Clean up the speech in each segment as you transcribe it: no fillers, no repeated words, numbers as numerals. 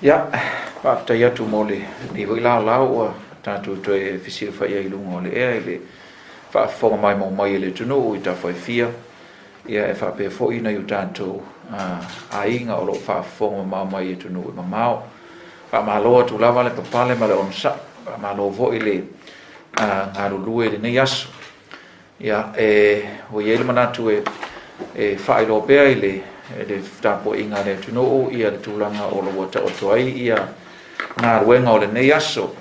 Ia, faafetai atu mo lenei foi laolao ua tatou toe fesilafai ai i luga o le ea i le faafofoga maimoa mai a le atunuu i tafa e fia, ia e faapea foi nai o tatou aiga o lo o faafofoga mamao mai i atunuu e mamao. Faamalo atu lava le papale ma le onosai, faamalo foi le galulue i lenei aso. Ia, ua i ai le manatu e faailoa pea i le tapuaiga a le atunuu le tulaga o lo o ua taoto ai galuega o lenei aso,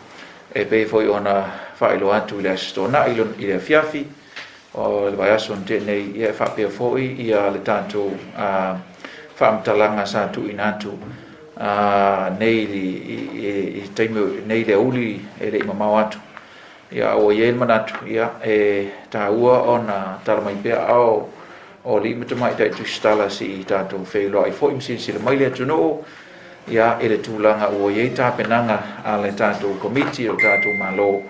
e pei foi ona faailoa atu i le Aso Toonai i le afiafi o le vaiaso na tea nei, e faapea foi le tatou faamatalaga sa tuuina atu nei i taimi nei i le aoauli e le i mamao atu. Ia, ua i ai le manatu, ia, e taua ona tala mai pea aao o alii ma tamaitai tusitala se i tatou feiloai foi ma silasila mai le atunuu, ia, i le tulaga ua i ai tapenaga a le tatou Komiti o le tatou Malo,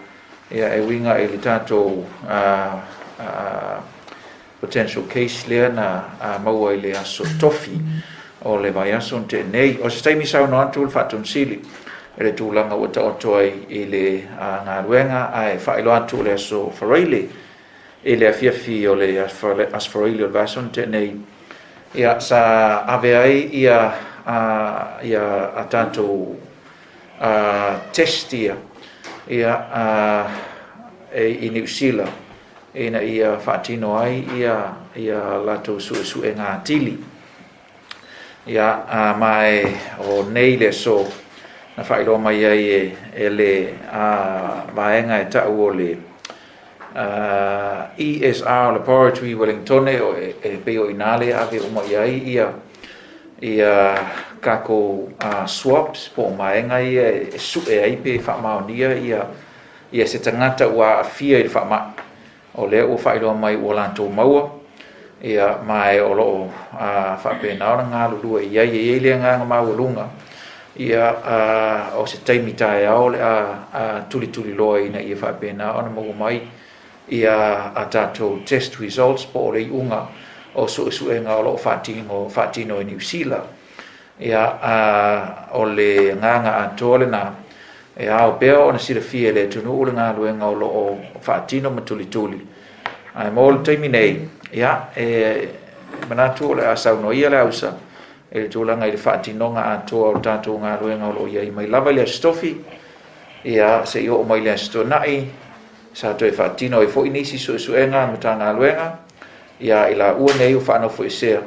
ia, e uiga i le tatou potential case lea na maua i le aso Tofi o le vaiaso na tea nei. O se taimi saunoa atu le Faatonu Sili i le tulaga ua taoto ai i le galuega, ae faailoa atu o le aso Faraile i le afiafi o le aso Faraile o le vaiaso na tea nei, ia, sa ave ai ia a tatou test ia, ia, i Niu Sila ina ia faatino ai ia latou suesuega atili. Ia, ma o nei le aso na faailoa mai ai e le vaega e tau o le ESR Laboratory Wellington, e pei o i ina lea e ave uma i ai ia tatou swabs po o vaega ia e sue ai pe faamaonia ia se tagata ua aafia i le faamai. O lea ua faailoa mai ua latou maua, ia, ma o lo o faapena ona galulue i ai. E i ai le agaga maualuga, ia, o se taimi taeao o le a tulituliloa ina ia faapena ona maua mai ia a tatou test results po o le iuga o suesuega o lo o faatino i Niu Sila. Ia, o le agaga atoa lena, e ao pea ona silafia e le atunuu le galuega o lo o faatino ma tulituli. Ae mo le taimi nei, ia, e manatu o le a saunoa ia le ausa i le tulaga i le faatinoga atoa o le tatou galuega o lo o i ai mai lava i le Aso Tofi, ia, seia oo mai i le Aso Toonai, sa toe faatino ai foi nisi suesuega a le Matagaluega, ia i laua nei ua faanofoesea,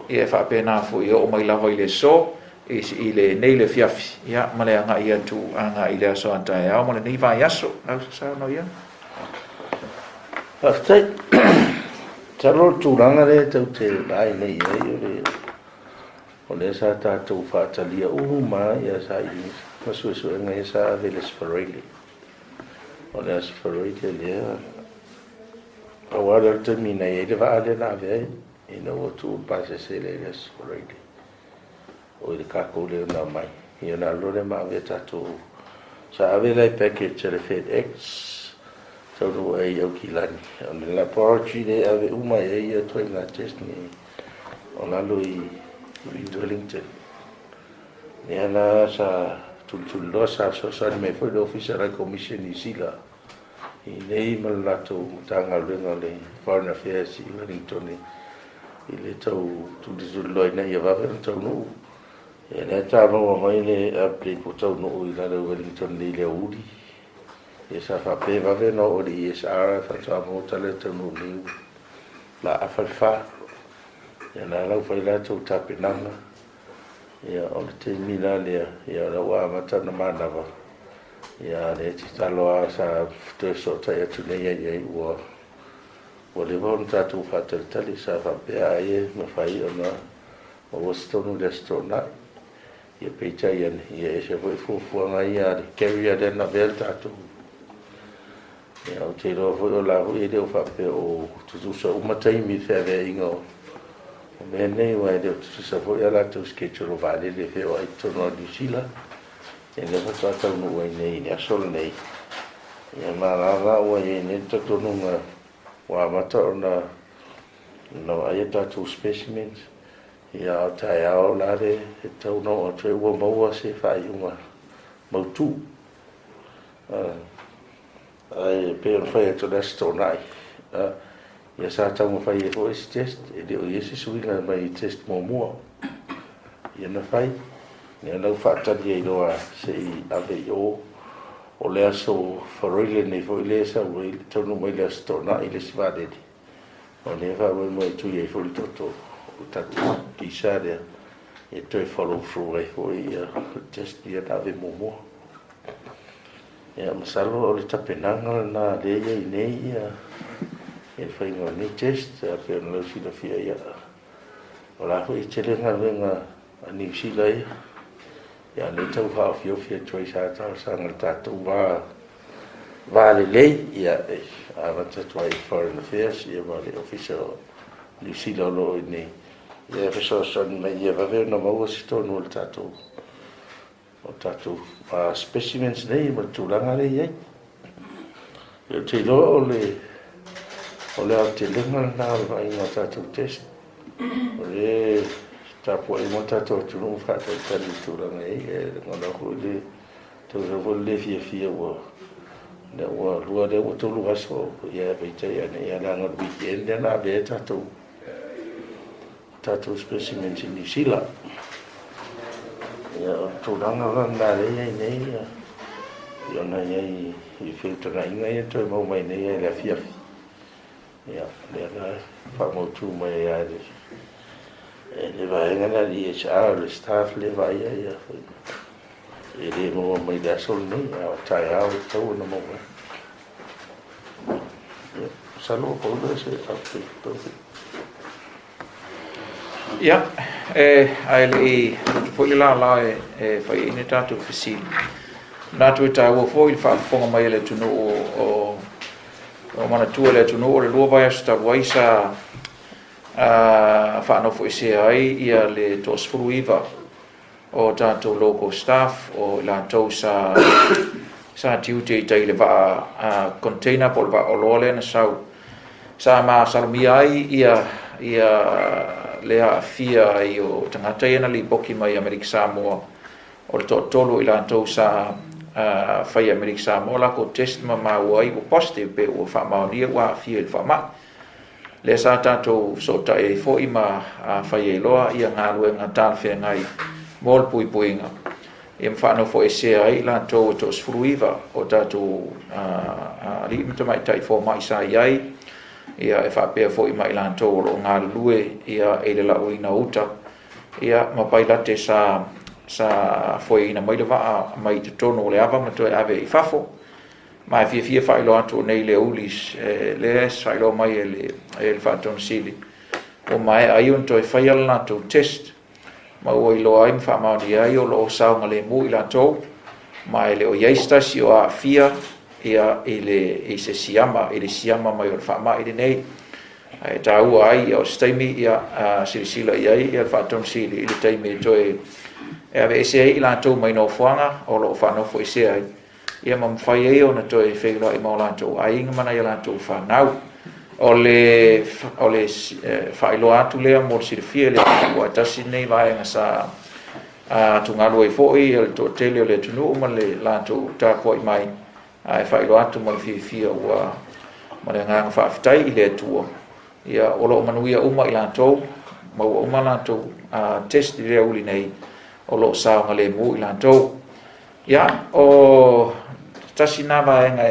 ia e faapena foi e oo mai lava i le aso, i lenei le afiafi, ia, ma le agai atu agai i le aso a taeao ma lenei vaiaso. Lau saunoa ia. Faafetai. Masalo o le tulaga lea tatou te vaai nei i ai, o lea sa tatou faatalia uma lava sailiga ma suesuega ia sa ave i le Aso Faraile. O le Aso Faraile lea, pau lava lea o le taimi na i ai le vaa lea na ave ai, ina ua tuu le pasese lea i le Aso Faraile. O i le cargo lea na aumai. Ia ona alu loa lea ma ave tatou, sa ave la i package a le FedEx, taunuu ai i Aukilani. O le laboratory lea e ave uma i ai ia ituaiga test nei, o lalo i Wellington. Lea la sa tulituliloa, sa fesoasoani mai foi le Ofisa o le High Commission i Niu Sila i inei ma le latou Matagaluega o le Foreign Affairs i Wellington i le tau tulituliloa ina ia vave ona taunuu. Ia lea sa maua mai le update ua taunuu i lalo i Wellington nei i le aoauli. Ia sa faapea e vave ona oo i le ESR ae faatoa maua tala e taunuu nei ua laafa le 4. Ia la la ua fai latou tapenaga. Ia o le taimi la lea, ia o lea ua amata ona manava. Ia lea e tatalo lava sa toe fesootai atu nei i ai ua leva ona tatou faatalitali sa faapea ai e mafai ona maua se tonu i le Aso Toonai. Ia peitai ane, ia e ese foi fuafuaga ia a le carrier lea na avea le tatou. Ia ou te iloa foi o la foi e le o faapea o tutusa uma taimi i feaveaiga o mea nei, aua e le o tutusa foi a latou schedule o vaalele e feoai i totonu o Niu Sila. Ia lea faatoa taunuu ai nei i le aso lenei. Ia ma la la ua i ai nei le talitonuga ua amata ona vaai a tatou specimens. Ia, a o taeao la le e tatau ona oo atu ai ua maua se faaiuga mautu. Ae pei ona fai atu o le Aso Toonai, ia sa taumafai ai foi isi test, e le o i ai se suiga mai test muamua ia na fai. Ia o lea ua faatali ai loa se i ave i o. O le Aso Faraile nei foi lea e sau ai, e taunuu mai le Aso Toonai le isi vaalele, o lea e faamoemoe e tui ai foi le toto o le tatou pisa lea, e toe follow through ai foi le test lea na ave muamua. Ia masalo o le tapenaga lena lea e i ai nei le faiga o nei test. E pei ona silafia, ia, o la foi e tele galuega a Niu Sila ia, ia o lea e tau faaofiofi atu ai sa talosaga i le tatou va lelei, ia, e amata atu ai i Foreign Affairs ma le Ofisa o Niu Sila o lo o i inei, ia e fesoasoani mai ia vave ona maua se tonu o le tatou o tatou specimens nei ma le tulaga lea e i ai. Ou te iloa o le aotelega lena o le vaaiga o tatou test. O lea e tapuai uma tatou atunuu ma faatalitali i le tulaga e i ai. E lagona foi le tausa foi le le fiafia ua lea ua lua lea ua tolu aso, ia peitai ane, ia leaga o le weekend lea na ave ai tatou specimens i Niu Sila. Ia, o le tulaga la lena lea e i ai nei, ia ona i ai i feutagaiga ia toe maua mai nei i le afiafi. Ia, lea la faamautu mai ai e le vaega lea a le EHR, le staff lea vaaia ia e le maua mai le aso lenei, a o taeao e tatau ona maua ai. Ia, masalo ua pau lea o se update tau. Ia, ae le i atu foi le lala e fai ai ni tatou fesili. Manatu e taua foi le faafofoga mai a le atunuu o manatua le atunuu o le 2 vaiaso talu ai sa faanofoesea ai ia le 19 o tatou local staff o i latou sa tiute i tai i le vaa container po o le vaa oloa lea na sau sa masalomia ai ia le aafia ai o tagata ia na lipoti mai Amerika Samoa. O le toatolu i latou sa fai i Amerika Samoa latou test ma maua ai ua positive pe ua faamaonia ua aafia i le faamai. Lea sa tatou fesootai ai foi ma fai ai loa ia galuega talafeagai mo le puipuiga ia ma faanofoesea ai i latou e 19 o tatou alii ma tamaitai fomai sa i ai, ia e faapea foi ma i latou o lo o galulue ia i le lauina o uta ia ma pailate sa foeina mai le vaa mai totonu o le ava ma toe ave i fafo. Ma e fiafia faailoa atu o nei le aoauli lea e faailoa mai e le Faatonu Sili ua maea ai ona toe faia le latou test ma ua iloa ai ma faamaonia ai o lo o saogalemu i latou, ma e le o i ai se tasi o aafia ia i se siama, i le siama mai o le faamai lenei. Ae taua ai ia o se taimi ia silasila i ai ia le Faatonu Sili i le taimi e toe e aveese ai i latou mai nofoaga o lo o faanofoesea ai, ia ma mafai ai ona toe feiloai ma o latou aiga ma nai o latou fanau. O le faailoa atu lea mo le silafia i le atunuu, aua e tasi lenei vaega sa atugalu ai foi le toatele o le atunuu ma le latou tapuai mai, ae faailoa atu ma le fiafia ua ma le agaga faafetai i le Atua, ia o lo o manuia uma i latou, maua uma latou test i le aoauli nei, o lo o saogalemu i latou. Ia, o tasi na vaega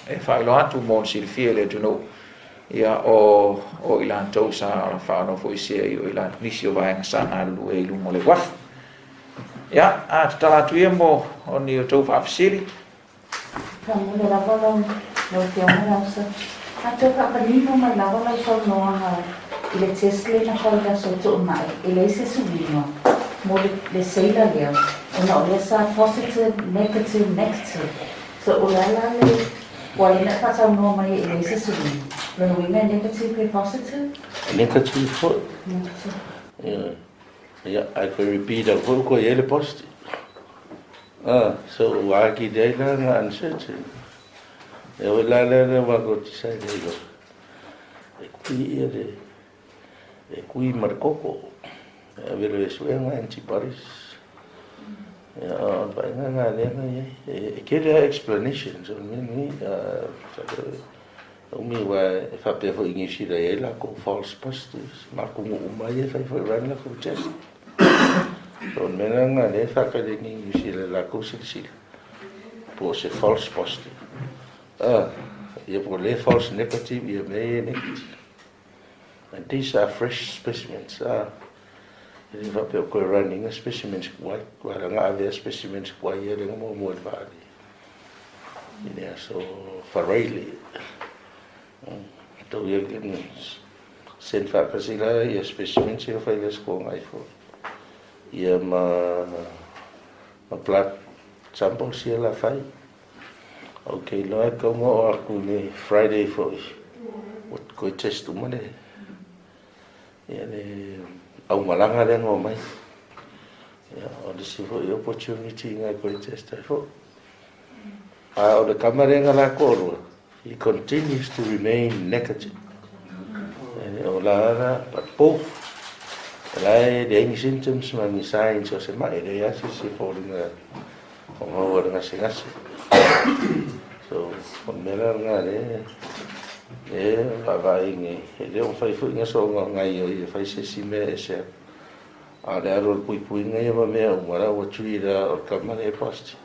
e faailoa atu mo le silafia i le atunuu, ia o i latou sa faanofoesea i o i nisi o vaega sa galulue i luga o le uafu. Ia, a tatala atu ia mo o ni o tou faafesili. Faamule lava lau Afioga Lausa. A toe faamanino mai lava lau saunoaga i le test lea na fai i le Aso Toonai, e leai se suiga mo le seila lea, ona o lea sa positive, negative, negative. So o le ala le ua lea na e faasaunoa mai e leai se suiga. Lona uiga e negative pe positive? Negative foi. Negative. Ia, ae toe repeat atu foi ua i ai le positive. Ah, so ua atili ai la na uncertain. E oi la lea lea ua ko decide ai loa. E kui ia le e kui ma le koko. E ave loa e suega antibodies. Ia, o le vaaiga lena lea na i ai. E tele lava explanations o le mea lenei. Umi aua e faapea foi i Niu Sila e i ai latou false positives, ma atunuu uma ia e fai foi run latou test. So o le mea la lena lea e faatali ai nei Niu Sila i latou silasila po o se false positive. Ia po o le false negative ia mea ia negative. And these are fresh specimens. E le faapea o toe run ina specimens tuai, aua leaga ave specimens tuai ia lea na muamua i le vaa i le aso Faraile. Tau ia send faatasi la ia specimens ia fai le aso Toonai foi. Ia ma blood samples ia la fai. Ou te iloa e tatau ona oo atu i le Friday foi ua toe test uma le ia le aumalaga lea na omai. Ia, o le isi foi opportunity na e toe test ai foi. A o le tama lea na la toalua, he continues to remain negative. E o la la, but both, o la e leai ni symptoms ma ni signs o se mai, e leai lava se isi foliga o maua le gasegase. So, o le mea la lena lea e vaavaai nei, e le o mafai foi ona soona gaoioi e fai se isi mea e ese atu. A o le alu o le puipuiga ia ma mea uma, la ua treat o le tama lea e positive.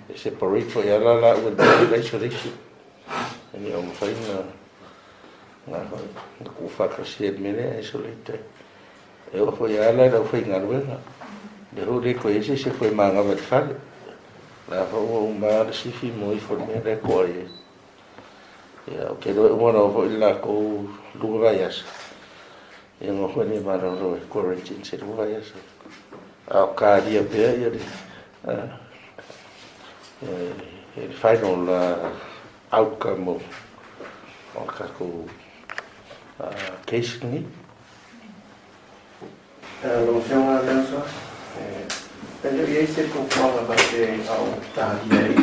E separate foi lava la laua i le mea o le isolation. E le o mafai ona tuufaatasia i le mea lea e isolate ai. E oo foi lava la i le aufaigaluega, lea foi ua le toe i ai se isi e toe manava i le fale. O la foi ua uma lava le sifi ma o ifo i le mea lea e toa i ai. Ia, ou te iloa e uma ona oo foi i le latou 2 vaiaso, ia ona o foi lea malolo e quarantine se 2 vaiaso. A o talia pea ia le final outcome o le tatou case lenei. Lau Afioga Leosa, e le o i ai se fuafuaga faapea a o talia ai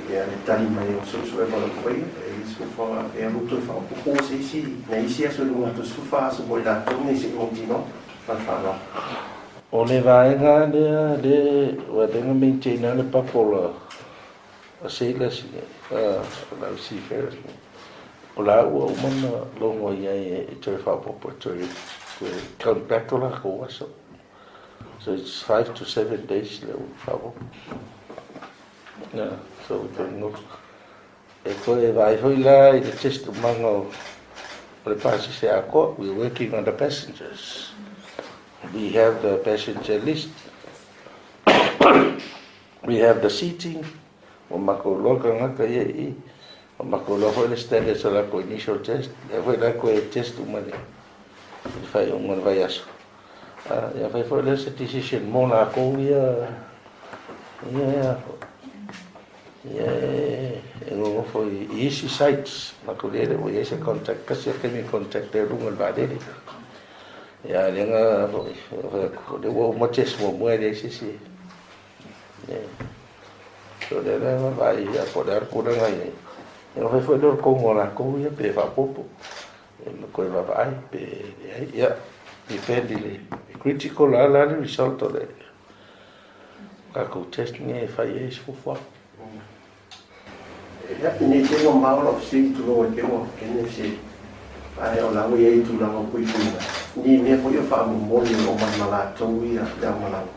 ia le tali mai o suesuega o lo o faia, e i ai se fuafuaga faapea e alu toe faaopoopo se isi nai isi aso i luga atu o le 14 aso mo i latou nei se i mautinoa. Ma le faaaloalo. O le vaega lea lea ua lea na maintain ai le bubble a sailors nei, o le au seafarers nei, o la ua uma ona logo i ai e toe faaopoopo e toe count back o latou aso. So it's 5 to 7 days lea ua faaopoopo. Yeah, so we can look. E toe vaai foi la i le test umaga o le pasese atoa. We're working on the passengers. We have the passenger list. We have the seating. Ua matou iloa tagata ia i i. Ua matou iloa foi le standards o latou initial test. Lea foi la toe test uma i le faaiuga o le vaiaso. Ia fai foi lea se decision mo latou ia ia ia e nonofo i isi sites. Matou le ua i ai se contact, tasi a taimi contact e luga o le vaalele. Ia lea na foi, o lea ua uma test muamua e leai se isi. So lea la vaavaai ia po o le a le tulaga i ai. Ia fai foi lea o le tonu a latou ia pe faaopoopo. E toe vaavaai pe leai. Ia, depend i le critical la la le result o le tatou test nei e fai ai se fuafuaga. Ia, nei te mamao lau fesili tulou ai pea ua kene fesili. Ae o la ua i ai tulaga o puipuiga, ni mea foi o faamomoli o lo o mai ma latou ia le aumalaga.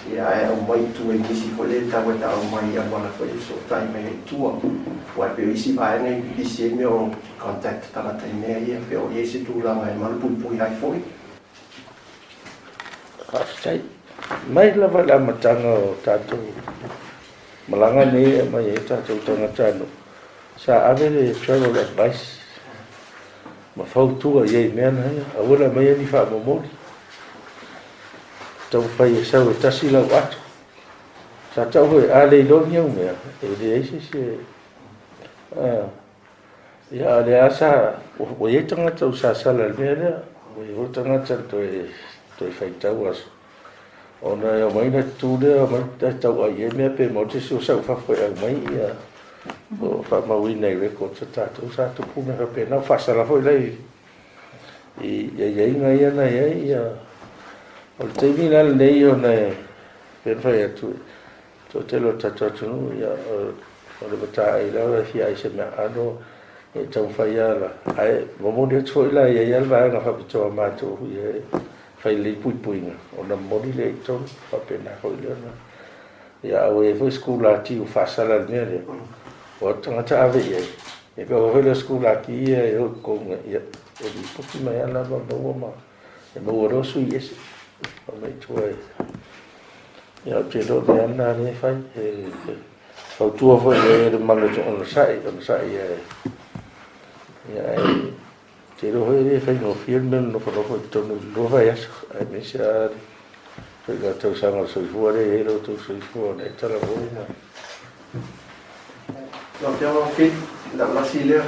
Ia, ae aumai i tua i nisi foi lea e tau e aumai i auala foi e fesootai mai ai i tua. Aua e pei o isi vaega i pipisi ai mea o contact tagata i mea ia, pe o i ai se tulaga e malupuipui ai foi. Faafetai. Mai lava i le amataga o tatou malaga nei e aumai ai tatou tagata sa ave le travel advice ma fautua i ai mea na ia, aua le aumaia ni faamomoli. Taumafai e sau e tasi lau ato. Sa tau foi, a le iloa ni au mea, e leai se isi e... Ia, a o lea sa, ua i ai tagata ua sasala i le mea lea, ua i ai foi tagata na toe faitau aso. Ona e omai na tutu lea, omai tauai ai mea pe maua se isi o sau fafo e aumai ia o faamauina i records a tatou sa tupu mea faapena. Ua faasala foi la i aiaiga ia na i ai ia. O le taimi la lenei ona e pei ona fai atu, toatele o le tatou atunuu, ia, o le mataai lava e fia ai se meaano e taumafai lava la. Ae momoli atu foi la, e i ai lava le vaega faapitoa a matou e fai lelei puipuiga, ona momoli lea i totonu, faapena foi lea ona... Ia, a ua i ai foi sikulati ua faasala i le mea lea, o atu tagata ave i ai, ia pei foi lea o sikulati ia e o i totonu, ia, e lipoti mai lava la ma maua ma e maua loa sui ese aumai i tua e ia ou te iloa o mea lena lea e fai e fautua foi i ai le mamalu o onosai onosai e ia e te iloa foi e le faigofie le mea o le nofonofo i totonu i le 2 vaiaso aemaise lava le ituaiga tausaga o le soifua lea e i ai lo outou soifua ona e talavou ma Lau Afioga Phil, lau lasi lea,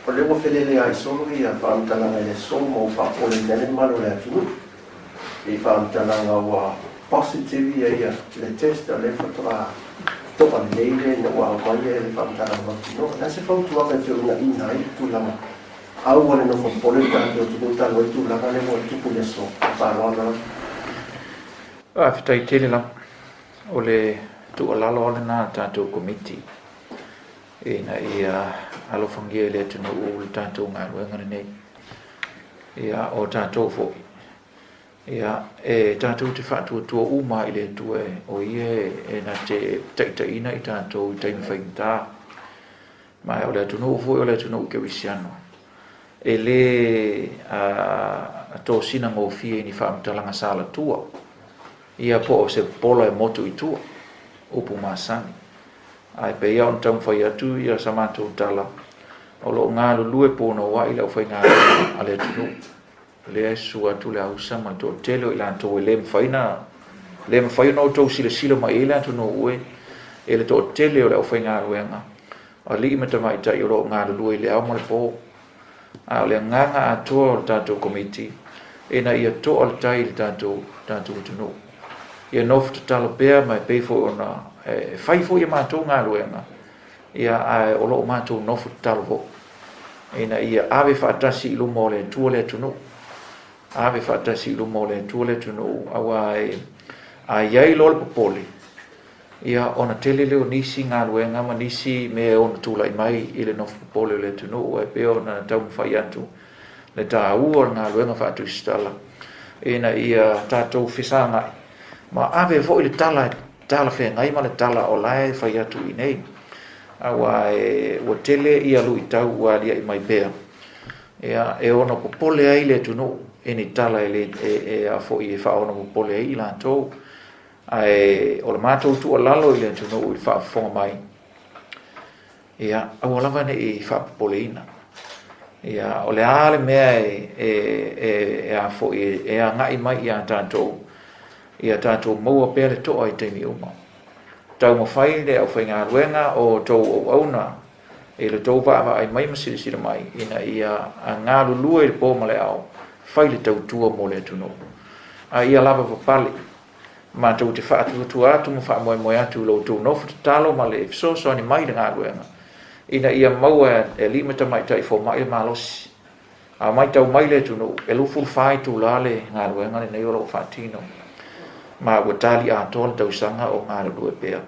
o lea ua feleleai solo ia faamatalaga i le aso ma ua faapopoleina ai le mamalu o le atunuu i faamatalaga ua positive ia ia le test, o lea faatoa to'a lelei lea ina ua aumai le faamatalaga mautinoa. O le a se fautuaga e feunaiina ai le tulaga aua le nofo popole le tatou atunuu talu ai le tulaga lea ua tupu i le aso? Faaaloalo lava. Faafetai tele lava. O le tuualalo lava lena a le tatou Komiti ina ia alofagia e le atunuu le tatou galuega lenei. Ia, o tatou foi, ia, e tatou te faatuatua uma i le Atua o ia e na te taitaiina i tatou i taimi faigata. Ma o le atunuu foi o le atunuu kerisiano. E le tosina gofie i ni faamatalaga salatua. Ia po o se pola e motu i tua, upu masani. Ae pei lava ona taumafai atu ia sa matou tala, o lo o galulue punouai le aufaigaluega a le atunuu. O lea e susu atu le ausa ma le toatele o i latou e le mafai na le mafai ona outou silasila mai i ai le atunuu e e le toatele o le aufaigaluega, alii ma tamaitai o lo o galulue i le ao ma le po. A o le agaga atoa o le tatou Komiti, ina ia toa le tai i le tatou, tatou atunuu. Ia nofo tatalo pea ma e pei foi ona e fai foi a matou galuega, ia ae o lo o matou nofo tatalo foi. Ina ia ave faatasi i luma o le Atua le atunuu. Ave faatasi i luma o le Atua le atunuu, aua e a i ai loa le popole, Ia, ona tele lea o nisi galuega ma nisi mea e ono tulai mai i le nofo popole o le atunuu, e pei ona taumafai atu le taua o le galuega faatusitala ina ia tatou fesagai ma ave foi le tala e talafeagai ma le tala o la e fai atu i inei. Aua e, ua tele ia luitau ua aliae mai pea, ia, e ono popole ai le atunuu i ni tala e, le, e, e, a foi e faaono popole ai i latou. Ae o le matou tuualalo i le atunuu i le faafofoga mai, ia, aua lava ne i faapopoleina. Ia, o le a le mea e, e, e, e a foi e, e agai mai ia tatou, ia tatou maua pea le toa i taimi uma. Taumafai le aufaigaluega o tou auauna i le tou vaavaai mai ma silasila mai ina ia galulue i le po ma le ao, fai le tautua mo le atunuu. A ia lava papale, Matou te faatuatua atu ma faamoemoe atu i lo outou nofo tatalo ma le fesoasoani mai i le galuega, ina ia maua e alii ma tamaitai fomai le malosi. A matau mai le atunuu, e 24 itula le galuega lenei o lo o faatino, ma ua tali atoa le tausaga o galulue pea.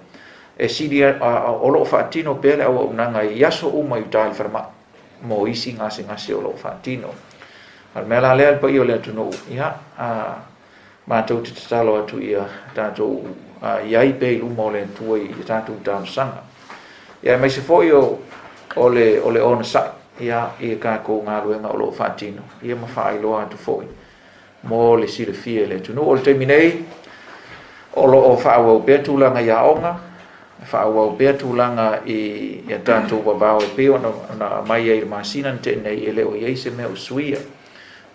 E sili o lo o faatino pea le auaunaga i aso uma i uta i le falemai mo isi gasegase o lo o faatino. O le mea la lea le paia o le atunuu, ia, a, Matou te tatalo atu ia tatou i ai pea i luma o le Atua i a tatou talosaga. Ia aemaise foi o, o le, o le onosai ia, i tatou galuega o lo o faatino, ia ma faailoa atu foi mo le silafia e le atunuu. O le taimi nei, o lo o faaauau pea tulaga i aoga, faaauau pea tulaga i a tatou vavao e pei ona, ona aumai ai i le masina na tea nei, e le o i ai se mea o suia.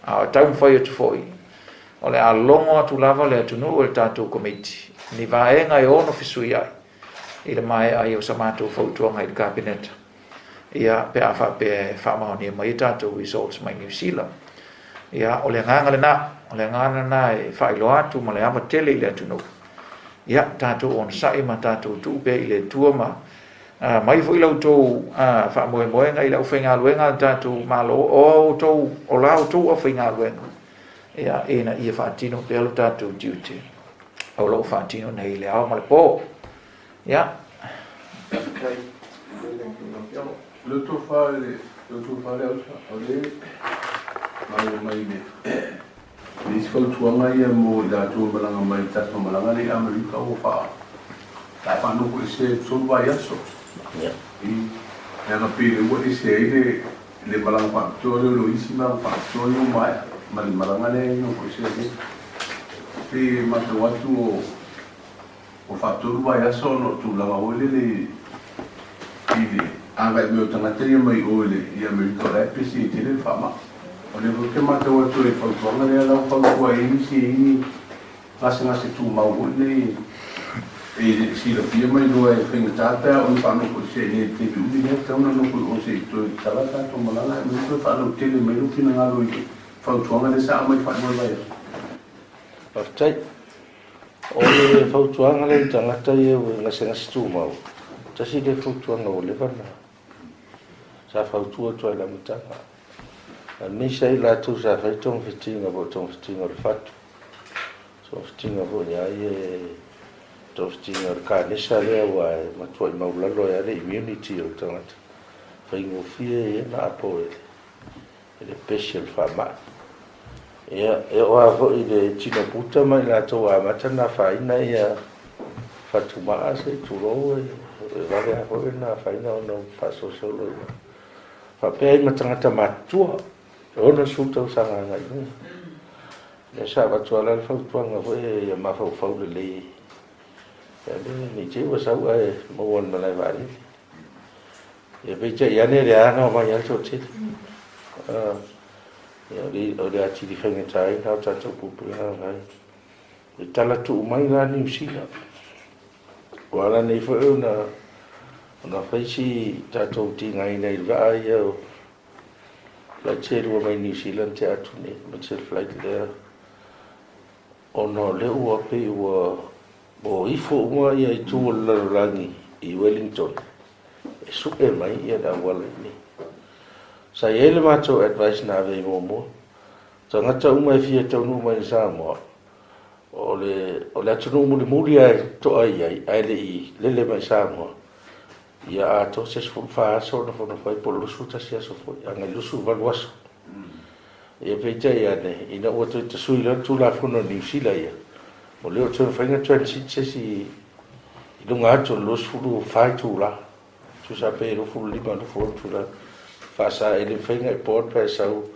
A o taumafai atu foi, O le a logo atu lava le atunuu e le tatou Komiti ni vaega e ono fesuiai i le maea ai o sa matou fautuaga i le Kapeneta, ia, pe a faapea e faamaonia mai a tatou results mai Niu Sila. Ia, o le agaga lena, o le agaga lena e faailoa atu ma le ava tele i le atunuu. Ia, tatou onosai ma tatou tuu pea i le Atua ma mai foi la outou faamoemoega i le aufaigaluega a le tatou Malo, o outou, o la outou aufaigaluega. Ia, ina ia faatino pea lo tatou tiute o lo o faatino nei i le ao ma le po. Ia. Faafetai tele i lau Afioga. O le tofa i le tofa Leausa, o lea e maua mai le le isi fautuaga ia mo i latou e malaga mai i le tatou malaga lea i Amerika ua faa la e faanofo ese i le 3 vaiaso. I leaga pei o lea ua ese ai le le malaga faapitoa lea o lo isi malaga faapitoa ia ua maea ma le malaga lea e nofo ese ai. Pei e matau atu o o faatolu vaiaso ona o tulaga foi lele i le agai mai o tagata ia mai o i le i Amerika o la e pesi ai tele le faamai. O lea foi ou te matau atu i le fautuaga lea la ua fautua ai nisi e i ai ni gasegase tumau foi nei e silafia ma iloa e faigata pe a oo ina faanofoesea i inei i le taimi umi lea e tatau ona nofo i o se i toe tatala tatou malaga aemaise toe faalautele mai lou finagalo i le fautuaga lea sa aumai faalua le vaiaso. Faafetai. O le fautuaga lea i tagata ia ua gasegase tumau, tasi lea fautuaga ua leva ona sa fautua atu ai i le amataga, aemaise ai latou sa fai togafitiga po o togafitiga o le fatu, togafitiga foi ia ia togafitiga o le kanesa lea aua e matuai maulalo ai lava le immunity o le tagata, faigofie ia ona apo e le pesi o le faamai. Ia, e oo lava foi i le tino puta ma i latou ua amata ona afaina ia fatumaa se i tulou, e vave lava foi ona afaina ona o faasolosolo i ina. Faapea ai ma tagata matutua, e 60 tausaga agai i luga. Lea sa avatu lava la le fautuaga foi ia mafaufau lelei, ia ne i te i ua sau ae maua i le malae vaalele. Ia peitai ane o lea lava na omai lava le toatele. Ia o le atili faigata ai lena o tatou puipuiga na fai. E tala tuu mai la Niu Sila. Ua ala nei foi ona ona fai si tatou tigaina i le vaa ia o flight se lua mai Niu Sila na tea atu nei, ma se flight lea ona o lea ua pei ua o ifo uma ia itu o le lalolagi i Wellington e sue mai ia le auala i inei. Sa i ai le matou advice na ave ai muamua, tagata uma e fia taunuu mai i Samoa, o le, o le atunuu mulimuli lava e to'a i ai ae le i lele mai i Samoa, ia atoa se 14 aso o nofonofo ai po o le 21 aso foi, agai i le 28 aso. Ia peitai ane, ina ua toe tasui loa le Tulafono a Niu Sila ia, ua le o toe mafai ona transit se isi i luga atu o le 24 itula, tusa pe 25, 26 itula, faasa e le mafai ona e board pe a e sau,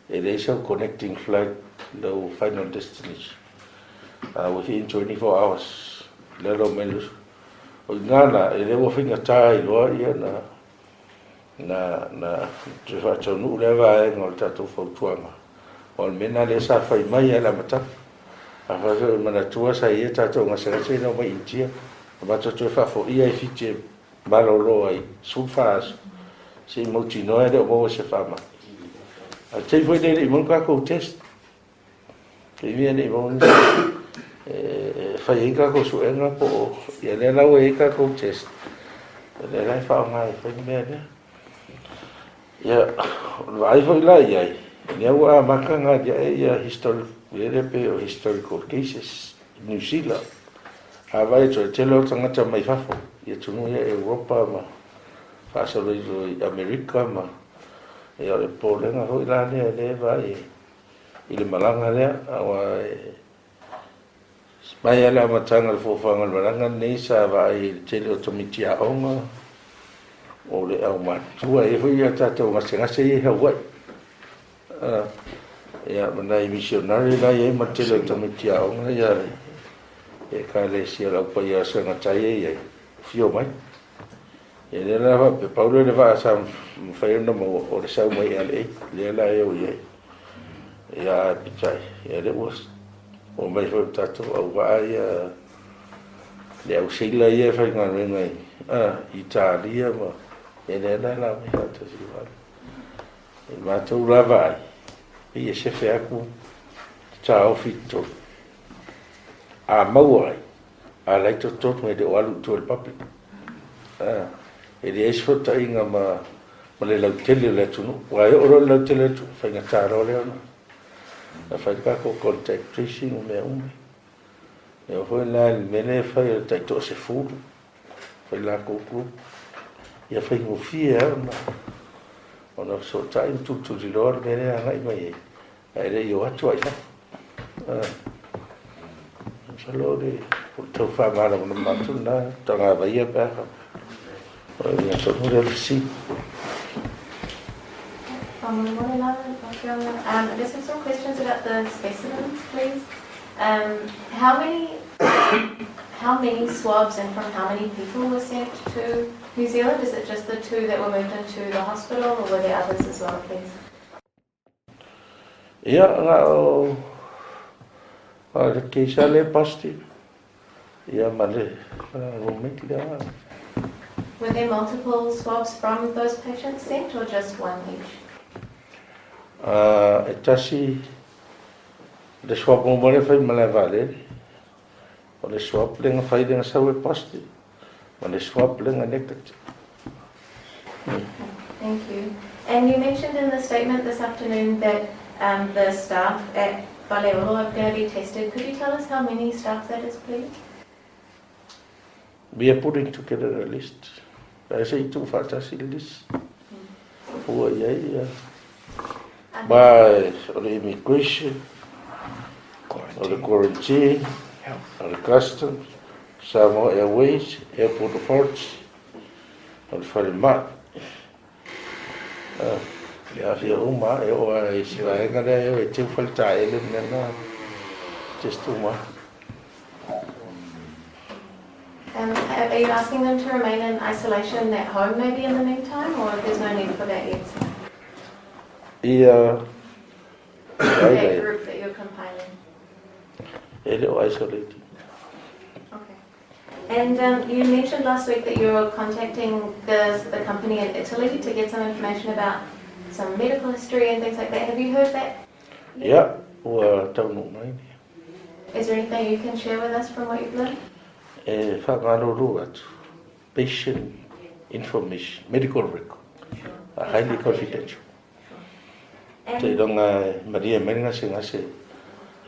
e leai sau connecting flight i lau final destination, within 24 hours, i lalo mai le 20. O i ina la, e le ua faigata ai loa ia na na na toe faataunuu lea vaega o le tatou fautuaga. O le mea lena lea sa fai mai lava i le amataga. Afai foi o manatua sa i ai tatou gasegase ina ua mai Initia, na matou toe faafoia i Fiti e malolo ai 14 aso se i mautinoa e le o maua se faamai. A o le taimi foi lea e le i maua ni tatou test. Taimi e le i maua ni e fai ai ni tatou suega po o ia lea la ua i ai tatou test, o lea la e faaaoga e fai le mea lea. Ia, o le vaai foi la i ai, lea ua amata ona aliae ia historic, lea pei o historical cases i Niu Sila. A vaai atu, o le tele o tagata mai fafo i atunuu ia Europa ma faasolo i Amerika ma ia o le popolega foi la lea lea e vaai i le malaga lea, aua e mai lava le amataga o le fuafuaga o le malaga lenei sa vaai i le tele o tamaiti aoga, o le aumatutua, e i ai foi a tatou gasegase ia i Hawaii. Ia, ma nai misionari la e i ai ma le tele o tamaiti aoga ia le Ekalesia o le Au Paia o Segatai e i ai, afio mai. Ia lea la faapea, pau lea o le vaa sa mafai ona maua, o le sau mai LA, lea la e o i ai. Ia ae peitai, ia lea ua omai foi ma tatou auvaa ia, le au seila ia e faigaluega i Italia ma, ia lea la e la mai faatasi ma i le matou la vaai, pei e sefe atu le taofi i totonu. A maua ai, a la e i totonu e le o alu i tua i le public. E leai se fesootaiga ma le lautele o le atunuu. Aua e oo loa i le lautele o le atunuu, faigata loa lea ona. Na fai le tatou contact tracing ma mea uma. E oo foi la i le mea lea e fai o le taitoasefulu, fai latou group, ia faigofie lava ona ona fesootai ma tulituliloa le mea lea e agai mai ai, ae le i o atu lava i fafo. Masalo o le tau faamalamalama atu lena, tagavaia pe a faapea. O le uiga tonu lea o le fesili. Faamolemole lava, lau Afioga. I just have some questions about the specimens, please. How many how many swabs and from how many people were sent to New Zealand? Is it just the two that were moved into the hospital or were there others as well, please? Ia, na o o le case lava lea e positive, ia ma le roommate lea. Were there multiple swabs from those patients sent or just one each? E tasi le swab muamua lea fai i le malae vaalele, o le swab lea na fai lea na sau e positive, ma le swab lea na negative. Thank you. And you mentioned in the statement this afternoon that the staff at Faleolo are going to be tested. Could you tell us how many staff that is, please? We are putting together a list. Ae se i tuufaatasi le list. Fua i ai ia. Ma o le immigration, o le quarantine, o le customs, Samoa Airways, Airport Authority, o le falemai. E aafia uma lava, e oo lava i si vaega lea e o e teu faletaele ma mea na, test uma lava. Are you asking them to remain in isolation at home maybe in the meantime, or there's no need for that yet? Ia, That group that you're compiling. E le o isolated. Okay. And you mentioned last week that you were contacting the company in Italy to get some information about some medical history and things like that. Have you heard that? Ia, ua taunuu mai. Is there anything you can share with us from what you've learned? E faamalulu atu, patient information, medical record, are highly confidential. Seiloga e malie mai le gasegase e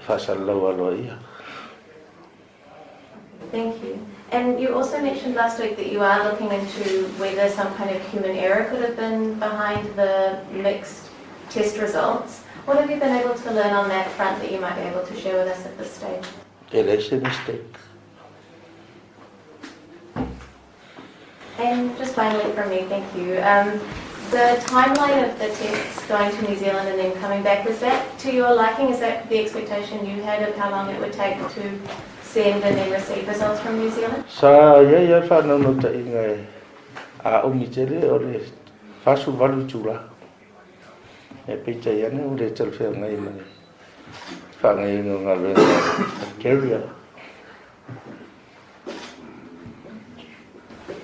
faasalalau aloaia. Thank you. And you also mentioned last week that you are looking into whether some kind of human error could have been behind the mixed test results. What have you been able to learn on that front that you might be able to share with us at this stage? E leai se mistake. And just finally from me, thank you. The timeline of the tests going to New Zealand and then coming back, was that to your liking? Is that the expectation you had of how long it would take to send and then receive results from New Zealand? Sa i ai lava le faanaunautaiga e a umi tele o le 48 itula. E peitai ane ua le talafeagai ma le faagaoioiga o galuega a Carrier.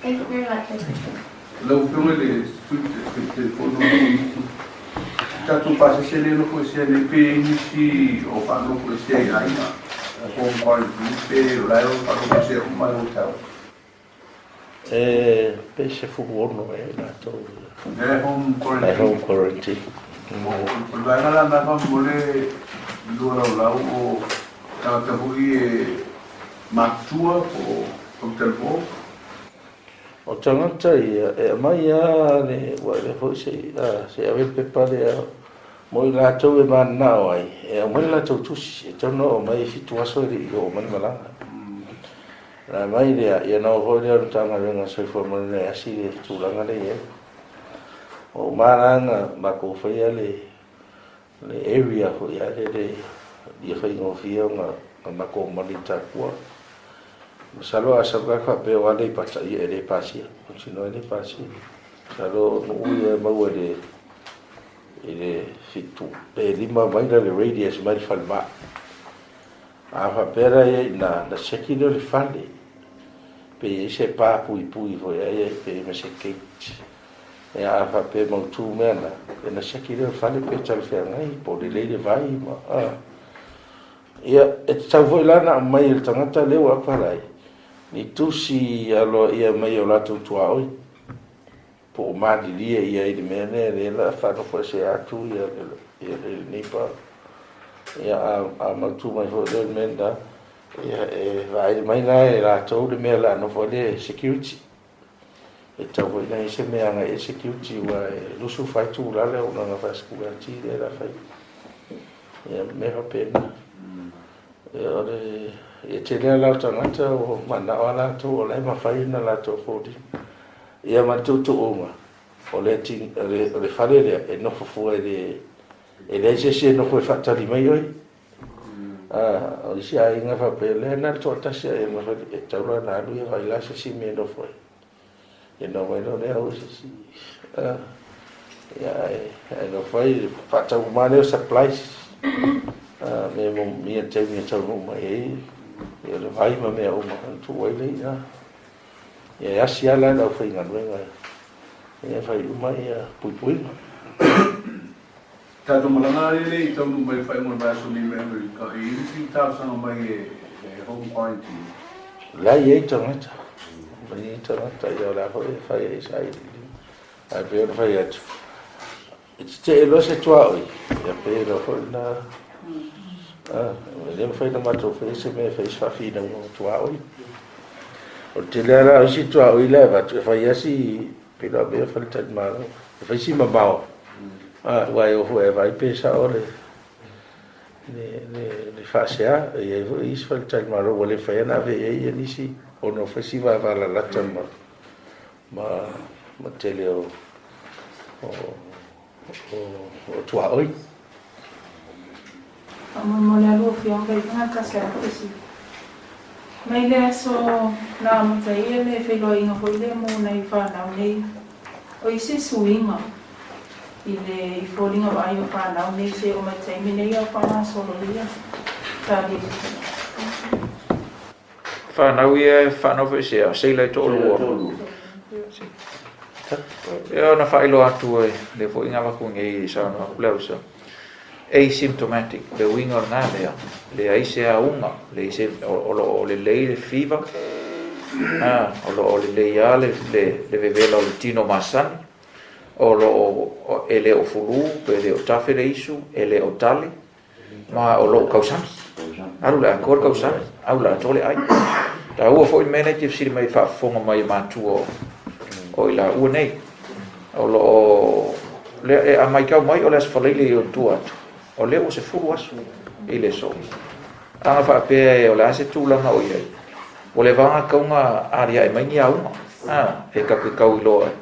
Thank you very much. Lau Afioga i le Sui Taitaifono o le Komiti, tatou pasese lea e nofo esea nei pe i ai nisi o faanofo esea i aiga, home quarantine, pe o la e faanofo esea uma i hotel. E pe 16 ea i latou. Lea e home quarantine. Lea e home quarantine. O le vaega la lena faamolemole lua laulau o tagata foi e matutua po o hotel. O tagata ia e aumai lava le, ua avea foi se i ave le pepa lea mo i latou e mananao ai, e aumai le latou tusi, e tatau ona oo mai e 7 aso e le i oo mai le malaga. Ona aumai lea, ia ona oo foi lea o le Matagaluega o le Soifua Maloloina e asi le tulaga lea i ai. Ua uma la ona matou faia le area foi lea le ia faigofie ona matou mali i Tapua. Masalo a sau la faapea o Aleipata, ia e le pasia, mautinoa e le pasia. Masalo o nuu ia e maua i le i le 7 pe 5 maila le radius mai le falemai. A faapea la ia ina na siaki lea o le fale, pe i ai se pa puipui foi a i ai pe i ai ma se gate. Ia a faapea e mautu mea na, ia na siaki lea o le fale pe talafeagai po o lelei le vai ma a. Ia, e tatau foi la ona aumai e le tagata lea ua apalai ni tusi aloaia mai o latou tuaoi po o malilie ia i le mea lea, lea la faanofoesea atu ia lenei pa. Ia, a mautu mai foi lea o le mea lena, ia, e vaai mai la e latou le mea o le a nofo ai le security. E tatau foi ona i ai se mea e agai i ai le security aua e 24 itula le auaunaga faasecurati lea o le a fai. Ia, mea faapena. Ia, o le ia tele lava la o tagata ua mananao lava latou o la e mafai ona latou afford ina. Ia ma le tuutuuga, o le o le fale lea e nofo fua e le e leai se isi e nofo e faatali mai oe. O isi aiga faapea, lea na o le toatasi lava e mafai, e tatau la ona alu ia vaai la se isi mea e nofo ai. Ia ona omai loa lea aua se isi. Ia ae nofo ai, faatau uma lava lea o supplies. Mea manaomia i le taimi e taunuu mai ai, ia le vai ma mea uma ona tuu ai lea i ina. Ia e asi lava la le aufaigaluega e fai uma puipuiga. Tatou malaga lea le i taunuu mai i le faaiuga o le vaiaso nei mai Amerika, e i ai nisi talosaga mai e home quarantine? La e i ai tagata, la e i ai tagata, ia o le a foi e fai ai sailiiliga. Ae pei ona fai atu, e tetee loa se tuaoi, ia pei loa foi lena, e le mafai ona matou faia se mea e fai se faafinauga o tuaoi. O le tele lava la o isi tuaoi la e avatu, e fai lava si, pei la o mea o faletalimalo, e fai si mamao, aua e o foi e vaai pe sao le faasea. E i ai foi isi faletalimalo ua le mafai ona ave i ai nisi ona ua fai si vavalalata ma tele o tuaoi. Faamolemole a lua Afioga i luga tasi a fesili. Mai le aso na amataia le feiloaiga foi lea mo nai fanau nei, o i se suiga i le i foliga vaai o fanau nei se oo mai taimi nei a o faagasolo ia tali. Fanau ia e whanau foi sea, seila e to'alua. Ia ona faailoa atu e le foi ngā vaku nei i saunoa atu le ausa. Asymptomatic, le uiga o lena mea, leai se auga, leai se, o lo o lelei le fever, o lo o lelei lava le, le, le vevela o le tino masani, o lo o, e le o fulu, pe le o tafe le isu, e le o tale, ma o lo o kausani. Alu le atoa le kausani, alu le atoa le ai. Taua foi le mea lea e te fesili mai faafofoga mai e matua o i laua nei. O lo o lea e a maitau mai o le Aso Faraile i ona tua atu, o lea ua 10 aso i le aso. A na faapea o le a se tulaga o i ai, ua leva ona tatau ona aliae mai ni auga, e tatou te tau iloa ai.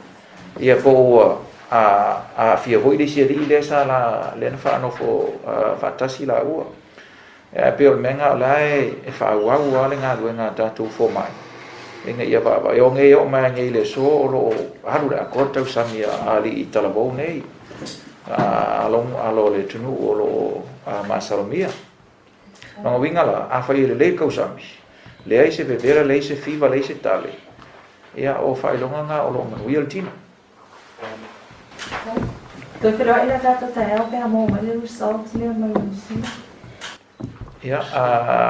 Ia po ua aafia foi le isi alii lea sa la, lea na faanofo faatasi laua. Ae pei o le mea lena o la e faaauau lava le galuega a tatou fomai ina ia vaavaai. O nei e oo mai nei i le aso o lo o alu le atoa le tausami a alii talavou nei, alo o le atunuu o lo o masalomia. Lona uiga la, afai e lelei le tausami, leai se vevela, leai se fiva, leai se tale, ia o faailoga na o lo o manuia le tino. Toe feiloai la tatou taeao pe a maua mai le results lea mai Niu Sila. Ia,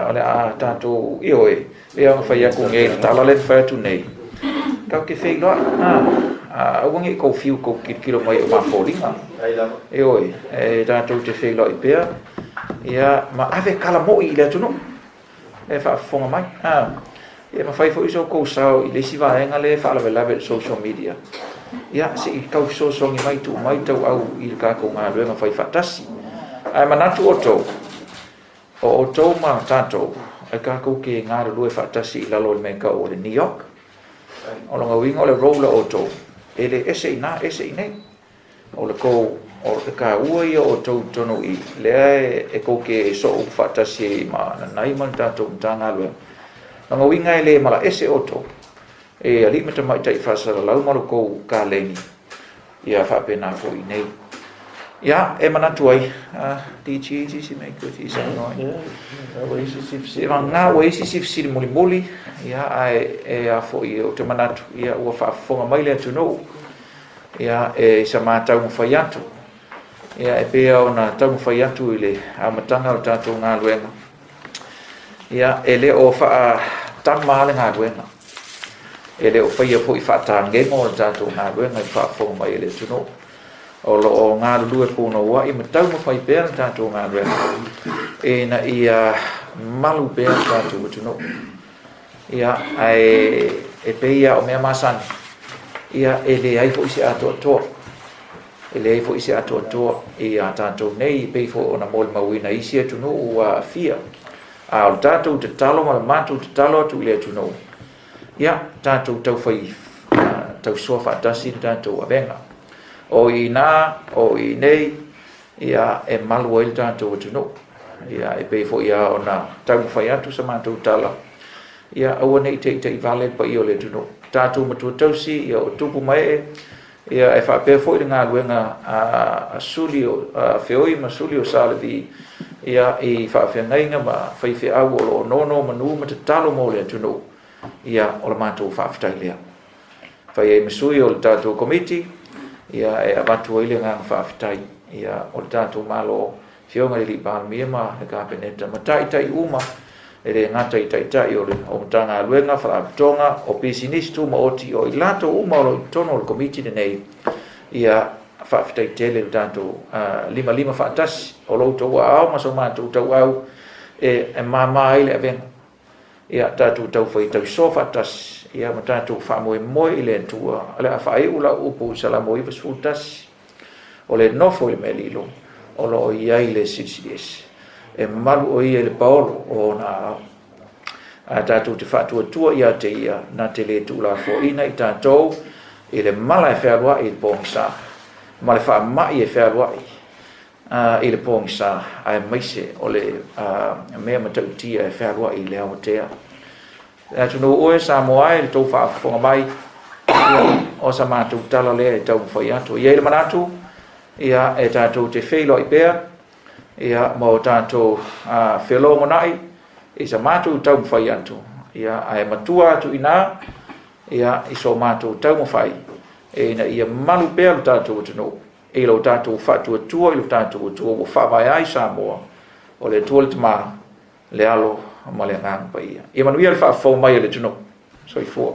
o le a tatou, ioe, pei ona fai atu nei, le tala lea na fai atu nei, tatou te feiloai, aua ne i tou fiu tou tilotilo mai o ma foliga. Ioe, e tatou te feiloai pea, ia, ma ave tala moi i le atunuu. E faafofoga mai. Ia mafai foi so outou sao i le isi vaega lea e faalavelave i le social media. Ia, se i tau fesoasoani mai, tuu mai tauau i le tatou galuega fai faatasi. Ae manatu outou, o outou ma tatou, e tatou te galulue faatasi i lalo o le mea e tau o le NEOC. O lona uiga o le role a outou, e le ese i ina, ese i inei. O le tou, o le taua ia o outou i totonu i i, lea e tou te sooupu faatasi ai ma Nanai ma le tatou Matagaluega. Lona uiga e le malaese outou, e alii ma tamaitai faasalalau ma lo tou kaleni, ia faapena foi i inei. Ia, e manatu ai, DG, se isi mea e toe fia saunoa ai. Seiavagana ua i ai se isi fesili mulimuli, ia, ae e a foi, ou te manatu, ia, ua faafofoga mai le atunuu, Ia, e sa ma taumafai atu. Ia, e pei ona taumafai atu i le amataga o le tatou galuega. Ia, e le o faatama le galuega. E le o faia foi faatagego le tatou galuega i faafofoga mai e le atunuu. O lo o galulue punouai ma taumafai pea le tatou galuega. Ina ia malu pea le tatou atunuu. Ia, ae e pei lava o mea masani, ia e leai foi se atoatoa. E leai foi se atoatoa ia tatou nei, e pei foi ona molimauina i isi atunuu ua aafia. A o le tatou tatalo ma le matou tatalo atu i le atunuu, ia tatou taufai tausoa faatasi le tatou avega. O i ina, o i inei, ia e malu ai le tatou atunuu. Ia e pei foi lava ona taumafai atu sa matou tala, ia aua ne i teitei vale le paia o le atunuu. Tatou matua tausi, ia o tupu ma ee, ia e faapea foi le galuega a Suli o a Feoi ma Suli o Sa Levi, ia i faafeagaiga ma faifeau o lo o nonomanu ma tatalo mo le atunuu, ia o le matou faafetai lea. Fai ai ma sui o le tatou Komiti, ia e avatu ai le agaga faafetai, ia o le tatou Malo, Afioga i le Alii Palemia ma le Kapeneta ma taitai uma, e le gata i taitai o le o Matagaluega, Faalapotopotoga, o Pisinisi Tumaoti, o i latou uma o lo o i totonu o le Komiti lenei, ia faafetai tele le tatou limalima faatasi o lo outou aao ma so matou tauau e mama ai le avega. Ia tatou taufai tausoa faatasi, ia ma tatou faamoemoe i le Atua. O le a faaiu lau upu i Salamo 91, o le nofo i le mea lilo, o lo o i ai le Silisili Ese. E malu o ia i le paolo o ona aao. A tatou te faatuatua ia te ia, na te le tuulafoaiina i tatou i le mala e fealuai i le pogisa, ma le faamai e fealuai i le pogisa, aemaise o le mea matautia e fealuai i le aotea. Le atunuu oe Samoa e, le tou faafofoga mai, o sa matou tala lea e taumafai atu. E i ai le manatu, ia, e tatou te feiloai pea, ia, ma o tatou felogonai i sa matou taumafai atu, ia, ae matua atu i ina, ia, i so matou taumafai, ina ia malu pea lo tatou atunuu i lo tatou faatuatua i lo tatou Atua ua faavae ai Samoa, o le Atua le Tama, le Alo ma le Agaga Paia. Ia manuia le faafofoga mai a le atunuu. Soifua.